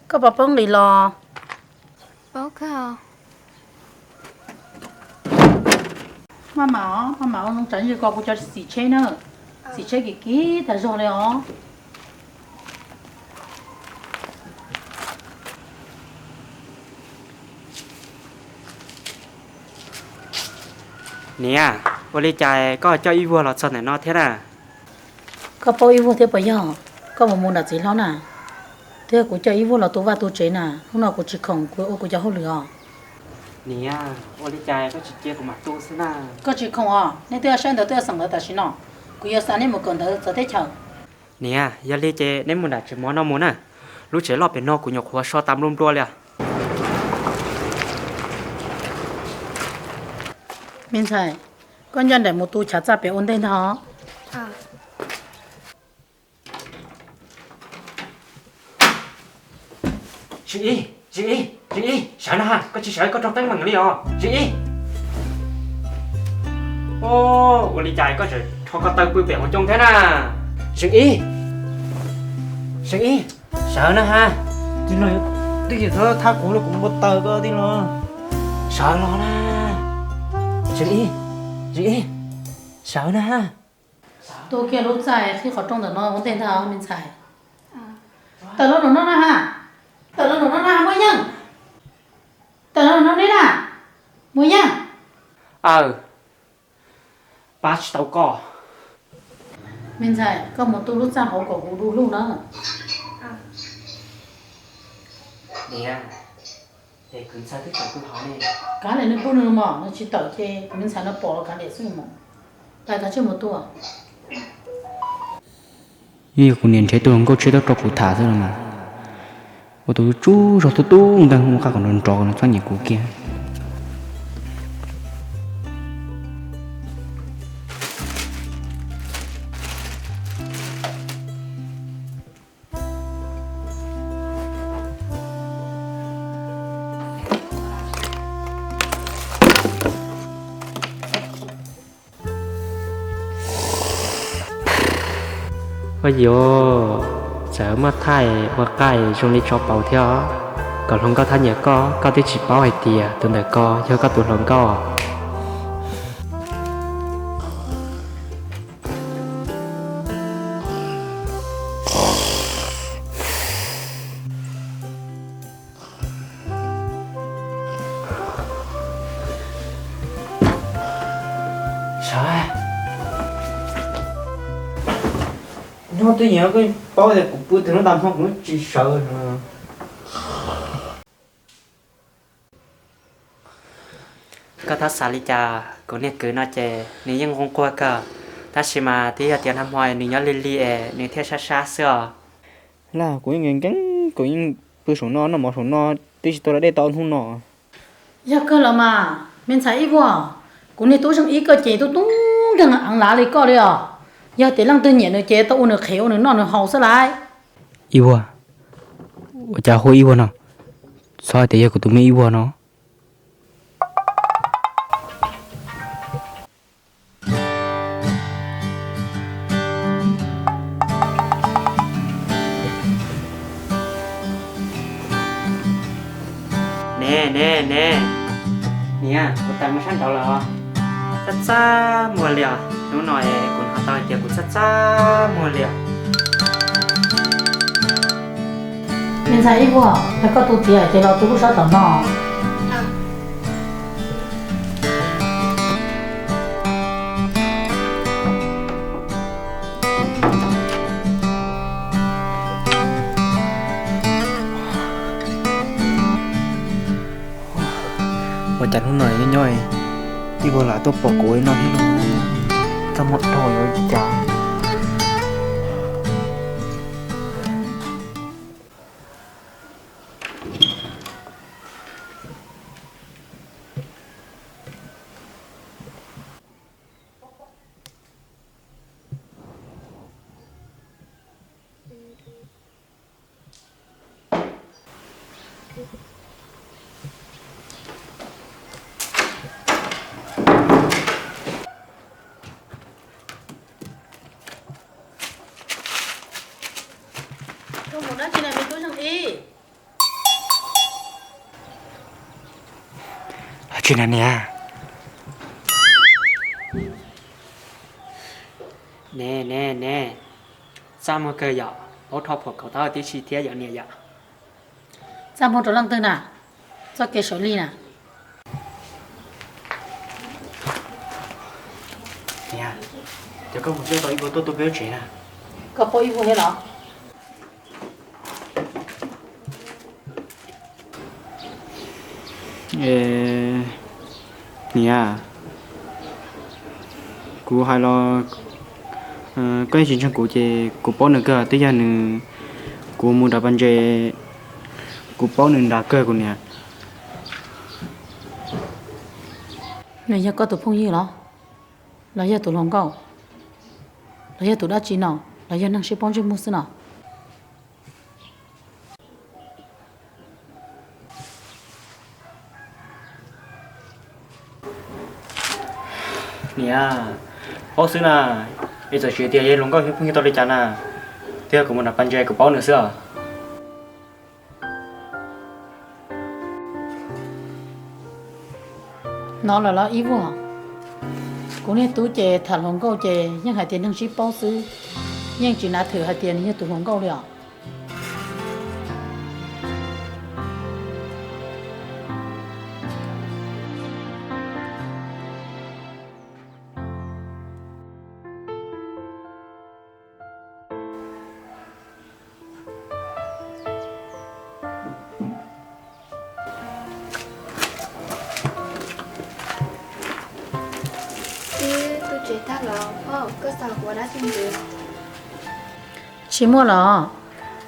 Koj puas paub nqis los? Maj mam, maj mam ua zoo tsam ntsis ko kuv cov xim tsheb na. Xim tsheb kim kim tas zog li os. Niam, ua li cas koj coj ib vuag los txog ntawm no thiab na? Koj paub ib vuag thiab puas yog? Koj mus mus nram txiv hlob na. Thiab kuv coj ib vuag los tu vaj tu tsev na, hnub no kuv tsis khoom kuv ua kuv cov hauj lwm os. Niam, ua li cas koj tsis cia kuv mam tu xwb na? Koj tsis khoom os, nej twb yuav saib ntawv twb yuav xeem ntawv tam sim no. Kuv yuav xa nej mus kawm ntawv txawv teb chaws. Niam, yog li ces neb mus nram tsev mov no mus na. Lub tsev loj pem no kuv nyuam qhuav so tas nplua nplua li os. Me ntxhais, koj ncaj nraim mus tu chav txaj pem ua ntej ntag os. Zeem Ib, Zeem Ib, Zeem Ib, sawv na ha, koj tsis sawv koj raug teeb meem li os, Zeem Ib. Ua li cas koj tseem rho ko taw pw pem hauv ncoo thiab na? Zeem Ib, Zeem Ib, sawv na ha. Twb yog thab kuv los kuv npau taws koj tij los. Sawv los na. Zeem Ib, Zeem Ib, sawv na ha. Tu kiag lub txaj qhib qhov rooj ntawm no ua ntej ntag me ntxhais. Tawm los nram no na ha. Tawm los nram no na Muaj Yeej. Tawm los nram no ne na Muaj Yeej. Aw, pab tsis tau koj. Me ntxhais, koj mus tu lub txaj hauv kom kuv du lug na. Niam, es kwv ntxawg twb tseem pw hauv ne. Kav liam nws pw nws mos, nws tsis tawm ces kuv me ntxhais no pom los kav liam xwb mos. Pais kav tsij mus tu. Yeej yog kuv niam nrhiav tus hluas nkauj tshiab tuaj rau kuv tham xwb los mas. Ua tus tsub zog tub tub nteeg ua qaj kom nrov nrov kom nws txhob nyiam kuv kiag. Ua yuav, txawm muaj thaij ua qaij zoo li tsov paus thiab os. Kom hluas nkauj thab nyiam koj, koj twb tsis paub hais tias tus ntawm ko yog koj tus hluas nkauj. Sawv. Nyob twb yog koj paub tias kuv pw tag lub nta hmo kuv tsis sawv. Koj txhob xav li cas, kuv niag kwv no ces nws yeej zoo nquag kawg, tab sis mas twb yog tias nag hmo nws nyob lig lig es nws thiaj sab sab xwb os. Laj, kuv yeej nkees nkees, kuv yeej pw saum no noj mov saum no, twb tsis tau da dej tau hnub no. Yog kawg los mas, me ntxhais Ib Vuag, kuv niag tub Zeem Ib koj ces tub tub nkeeg eev lav li koj li os. Yog tias leej twg nyiam nws ces tau ua nws qhev ua nws noj nws haus xwb lauj. Ib Vuag, ua cas hu Ib Vuag no? Txhob hais tias yog kuv tus me Ib Vuag no. Ne ne ne, niam, kuv tawm mus sab nraud lawm os. Txaj txaj muag li os, hnub no es kuv hnov tau hais tias kuv txaj txaj muag li os. Me ntxhais Ib Vuag, yog koj tu tiav ces los tu lub sab tom no. Ua cas hnub no nyob nyob Ib Vuag lam tuaj pom kuv li no thiab no, txaj muag dhau yuav cas. Tsis na niam. Ne ne ne, txaj muag kawg yom, paub thov phom kaum taub hau tib si thiab yom niam yom. Txaj muag rau leej twg na? Txoj kev sawv li na. Niam, cov koj mus coj tau ib vuag tuaj tu peb lub tsev na. Koj paub ib vuag thiab los? Niam, kuv hais los koj yeej tsis ntseeg kuv ces kuv paub nws kawg, twb yog nws, kuv mus nram pas ntses, kuv paub nws nrad kawg kuv niam. Nws yog koj tus phooj ywg los? Los yog tus hluas nkauj? Los yog tus dab tsi no? Los yog neeg sib paub ntsej muag xwb no? Niam, paub xwb na, es txawm tsis tias yog hluas nkauj phooj ywg tau li cas na, twb yog kuv mus nram pas ntses kuv paub nws xwb os. No lawm los ib vuag, kuv niag tub ces tham hluas nkauj ces yeej hais tias neeg sib paub xwb, yeej tsis nav thwm hais tias nws yog tus hluas nkauj li os. Wb tu tsev tag los pog, koj xav ua dab tsi ntxiv? Tsis muaj los,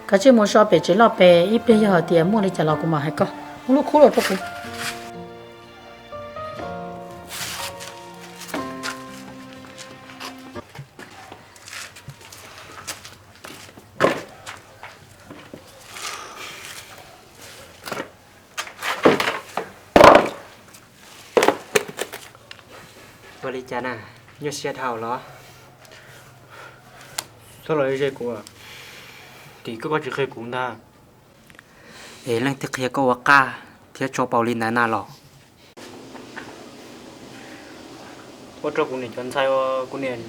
kav tsij mus so pem tsev loj pem, ib pliag yog hais tias muaj li cas los kuv mam hais koj. Muab lub khub los rau kuv. Ua li cas na, nyuaj siab dhau los? Txhob los ze kuv, tim koj koj tsis qhia kuv ntag. Es leej twg qhia koj ua qaj thiab tso paus li ntawd na los? Ua rau kuv niam cov ntxhais uas kuv niam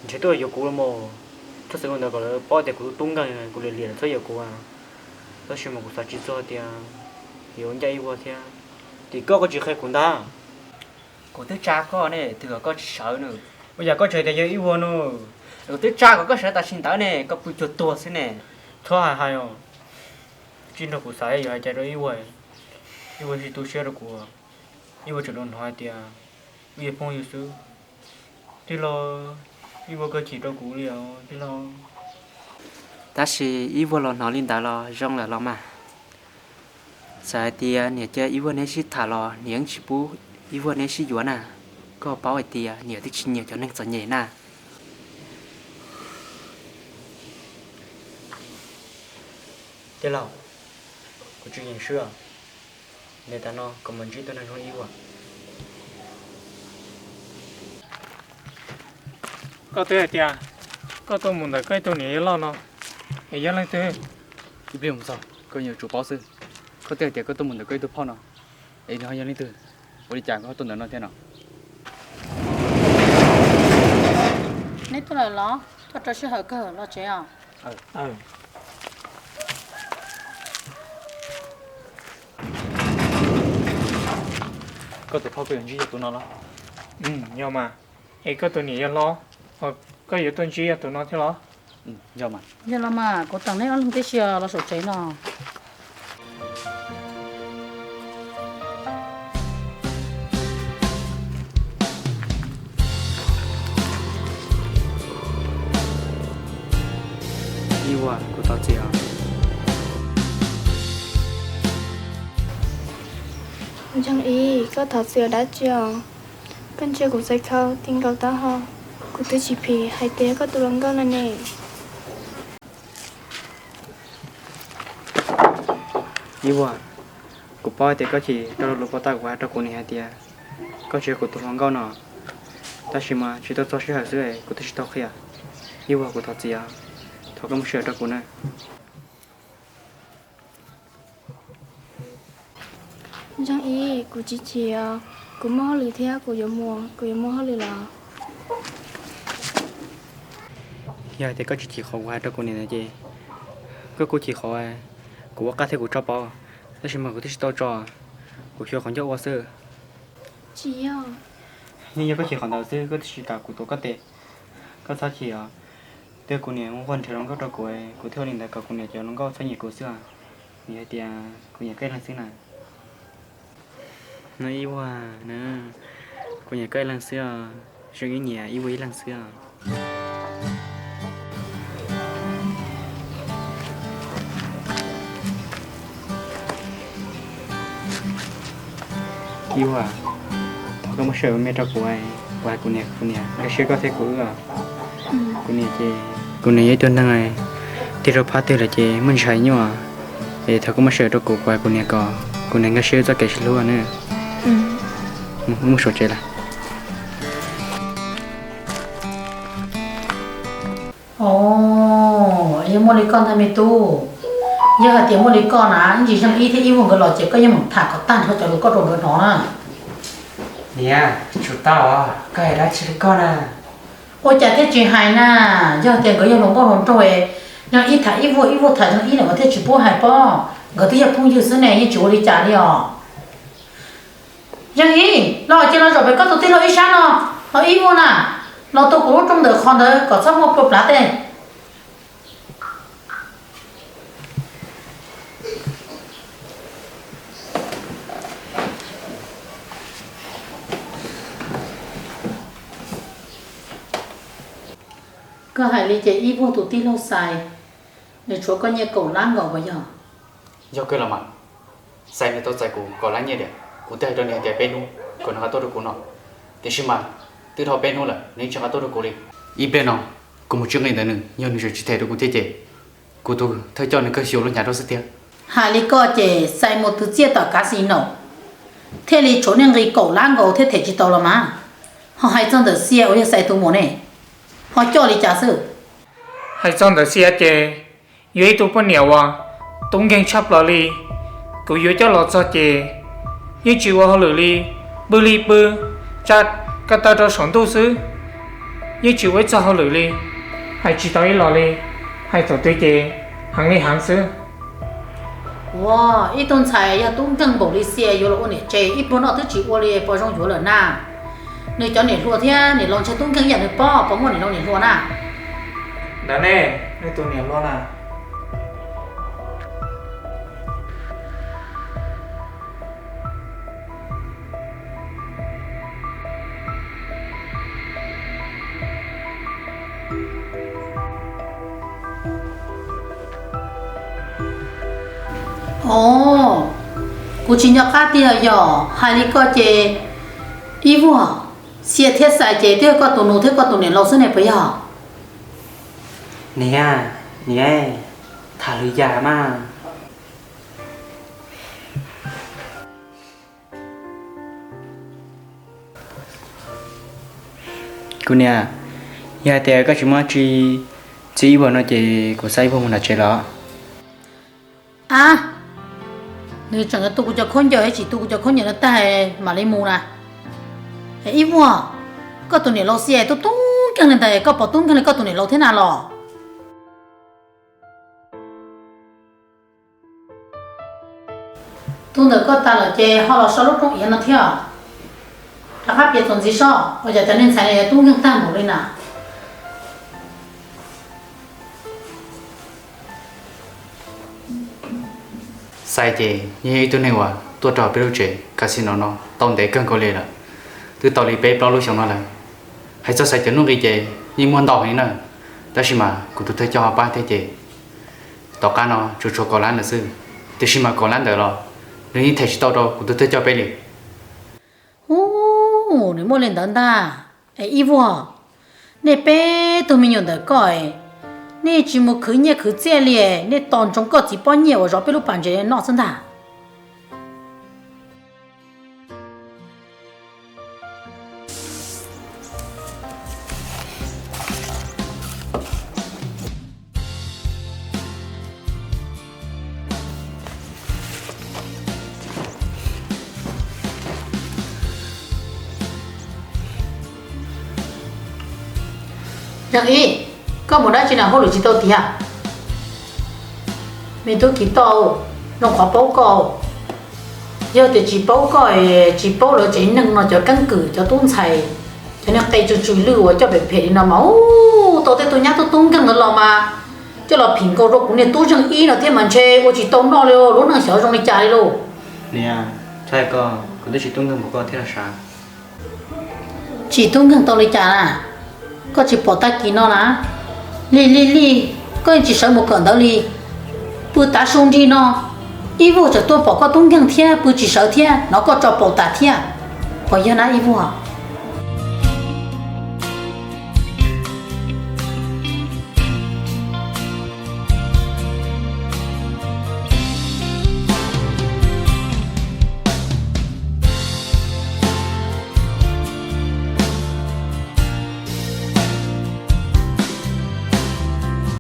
ntshe tuaj yuav kuv los mas, txhob xav ua ntawd kom lawv paub tias kuv tub nkeeg kuv liam liam txhob yuav kuv. Tab sis mas kuv xav tsis txog tias yuav ncaj ib vuag thiab. Tim koj koj tsis qhia kuv ntag. Kuv twb tsa koj ne, twb kom koj tsis sawv na. Ua yam koj tseem tias yog ib vuag no. Kuv twb tsa kom koj sawv tam sim ntawd ne, koj pw cuag tuag xwb ne. Txhob hais hais os. Tsis nrog kuv xav yuav hais cas rau ib vuag. Ib vuag tsis tu siab rau kuv. Ib vuag tseem los hnov hais tias wb yog phooj ywg xwb. Tij laug, ib vuag kawg chim rau kuv li os tij laug. Tab sis ib vuag los hnov li ntawd los zoo lawm los mas. Txawm hais tias niam cia ib vuag neb sib tham los niam yeej tsis pub ib vuag neb sib yuav na. Koj paub hais tias niam twb tsis nyiam cov neeg txom nyem na. Tij laug, kuv tsis yeem swb. Niam tas no kuv mam ntsib tus neeg zoo ib vuag. Koj twb hais tias koj tuaj mus ntawm koj ib tug niam yawg loj no, es yog leej twg? Ib pliag mus txog koj yuav tsum paub xwb. Koj twb hais tias koj tuaj mus ntawm koj ib tug phauj no, es nws ho yog leej twg? Ua li cas koj ho tuaj ntawm no thiab no? Neb tuaj lawm los? Tuaj rau sij hawm kawg los tsev os. Koj tus phauj koj yuav ntsib yog tus no los? Yog mas. Es koj tus niam yog los, koj yuav tuaj ntsib yog tus no thiab los? Yog los mas, kuv teem neb ob leeg tib si los saum tsev no. Ib vuag, kuv thov txim os. Ntseeg Ib, koj thov txim dab tsi os? Koj ntsia kuv txhais khau ti nkaus taub hau, kuv twb tsis phim hais tias koj tus hluas nkauj no ne. Ib vuag, kuv paub hais tias koj chim rau lub pob tawb kuv hais rau kuv niam hais tias koj tsis yog kuv tus hluas nkauj no, tab sis mas tsis tau txog sij hawm xwb kuv twb tsis tau qhia. Ib vuag, kuv thov txim os, thov koj muaj sij hawm rau kuv na. Ntseeg Ib, Kuv tsis chim os, kuv muaj hauj lwm thiab, kuv yuav mus, kuv yuav muaj hauj lwm lawm. Yog hais tias koj tsis chim qhov kuv hais rau kuv niam na ces koj kuj chim qhov kuv ua qaj thiab kuv tso pauv, tab sis mas kuv twb tsis tau tso, kuv xyuas qhov ncauj ua xwb. Tsis yog. Yeej yog koj chim qhov ntawd xwb, koj twb tsis kam kuv tuav koj tes. Koj txhob chim os, twb kuv niam ua nrhiav hluas nkauj rau kuv, kuv thiaj ua li ntawd kom kuv niam cov hluas nkauj txhob nyiam kuv xwb os. Vim hais tias kuv nyiam koj ib leeg xwb na. No Ib Vuag na, kuv nyiam koj ib leeg xwb os, zoo ib nyiam Ib Vuag ib leeg xwb os. Ib Vuag, thov koj muab sij hawm me rau kuv, kuv hais kuv niam, kuv niam nkag siab koj thiab kuv wb. Kuv niam ces, kuv niam yog ib tug neeg tiag rau phab twg lawm ces muaj ntsis hais nyuaj, es thov koj muab sij hawm rau kuv, kuv hais kuv niam kom kuv niam nkag siab wb txoj kev sib hlub na. Mus, mus saum tsev lawm. Os, yog muaj li koj ntag me tub. Yog hais tias muaj li koj na, ib ntsis Yeej Ib thiab Ib Vuag nkawd los ces koj yeej meem tham kom tag nrho cov lus koj rau nkawd hnov na. Niam, tsum tau os, koj hais dab tsi li koj na. Ua cas thiaj tsis hais na? Yog tias nkawd yog hluas nkauj hluas nraug, Yeej Ib tham Ib Vuag, Ib Vuag tham Yeej Ib lawm nkawd thiaj tsis pub hais pob. Nkawd twb yog phooj ywg xwb ne, yeej tsis ua li cas li os. Yeej Ib, los cia los zaum pem koj tus tij laug ib sab no, los Ib Vuag na, los tua kuv lub rooj ntawm qhov ntawd kom txhob muaj plua plav tej. Koj hais li ces Ib Vuag tus tij laug Xais, nws tshuav koj nyiaj kaum lab nkaus puas yog? Yog kawg los mas, Xais nws tau txais kuv kaum lab nyiaj tiag, kuv twb hais rau nws hais tias peb hnub kom nws nqa tuaj rau kuv no, tiam sis mas twb dhau peb hnub lawm nws yeej tsis nqa tuaj rau kuv li. Ib pliag no kuv mus tswj nqi ntawm nws, yog nws tseem tsis them rau kuv thiab ces kuv tus thawj coj nws kawg xyuas lub hnyav rau xwb tiag. Hais li koj ces Xais mus twv txiaj tom casino thiaj li tshuav nej nqi kaum lab nkaus thiab them tsis tau los mas. Ho hais txog ntawm Xia uas yog Xais tus muam ne, ho coj li cas xwb? Hais txog ntawm Xia ces yog ib tug poj niam uas tub nkeeg tshaj plaws li. Kuv yuav coj los txog ces yeej tsis ua hauj lwm li, pw li pw, tsa ko taw rau saum ntuj xwb, yeej tsis ua ib txog hauj lwm li, hais tsis tau ib los li, hais thaum twg ces heev li heev xwb. Ua, ib tug ntxhais yog tub nkeeg npaum li Xia yuav los ua niam tsev ib pluag noj twb tsis ua li puas zoo yuav lawm na. Nws cov niam hluas thiab niam laus ntshe tub nkeeg ib yam nws pob, puas muaj niam laus niam hluas na? Ntawd ne, nws tus niam hluas na. Os, kuv tsis nco qab tiag yog hais li koj ces, Ib Vuag, Xia thiab Xais ces twb yog koj tus nus thiab koj tus niam laus xwb ne puas yog? Niam, niam, tham lwm yam mas. Kuv niam, yog hais tias koj tsis muaj tsi txib Ib Vuag no ces kuv xa Ib Vuag mus nram tsev los. A, nws tseem tu kuv cov khaub ncaws, tsis tu kuv cov khaub ncaws no tag mam li mus na. Ib Vuag, koj tus niam laus Xia tub tub nkeeg li ntawd, koj puas tub nkeeg li koj tus niam laus thiab na los? Tus ntawm koj tas lawm ces ho los so lub rooj iav no thiab. Rov qab piav txuas ntxiv soj, ua cas cov niag ntxhais no yuav tub nkeeg tag npaum li na. Xais ces yeej yog ib tug neeg uas tuaj rau peb lub tsev casino no tau ntev kawg nkaus li lawm, twb tau li peb plaub lub xyoo no lawm. Hais txog Xais cov nuj nqi ces yeej muaj ntau heev na, tab sis mas kuv tus thawj coj ho pab thiab ces tom qab no tsuas tshuav kaum lab ntawd xwb, tiam sis mas kaum lab ntawd los nws yeej them tsis tau rau kuv tus thawj coj peb li. Ub, nws muaj li ntawd ntag. Es Ib Vuag, nej peb tug me nyuam ntawm koj, nej tsis mus khwv nyiaj khwv txiaj li, nej tos ntsoov koj txiv pob nyiaj uas zov peb lub pas ntses noj xwb ntag. Ib, koj mus dab tsi na hauj lwm tsis tau tiag? Me tub Kiv Toj, zoo qhov paub koj. Yog tias tsis paub koj, tsis paub lawv tsev neeg no cov keeb kwm, cov tub ntxhais, cov niag qe tsw tsw lwj uas coj phem phem li no mas, ub, tau tej tug nyab tub tub nkeeg ntawd los mas coj los phim nkaus rau kuv niag tub zeej ib no thiab mas ntshe ua tsis tau noj li, lub neej xyov zoo li cas li lauj. Niam, txhais koj, kuv twb tsis tub nkeeg npaum koj thiab los sav. Tsis tub nkeeg tau li cas na? Koj tsis pom tag kis no na, Lig Lig Lig, koj yeej tsis sawv mus kawm ntawv li. Pw tav su nrig no, Ib Vuag tseem tuaj pom koj tub nkeeg thiab pw tsis sawv thiab, hnov koj tso paum tas thiab. Puas yog na Ib Vuag?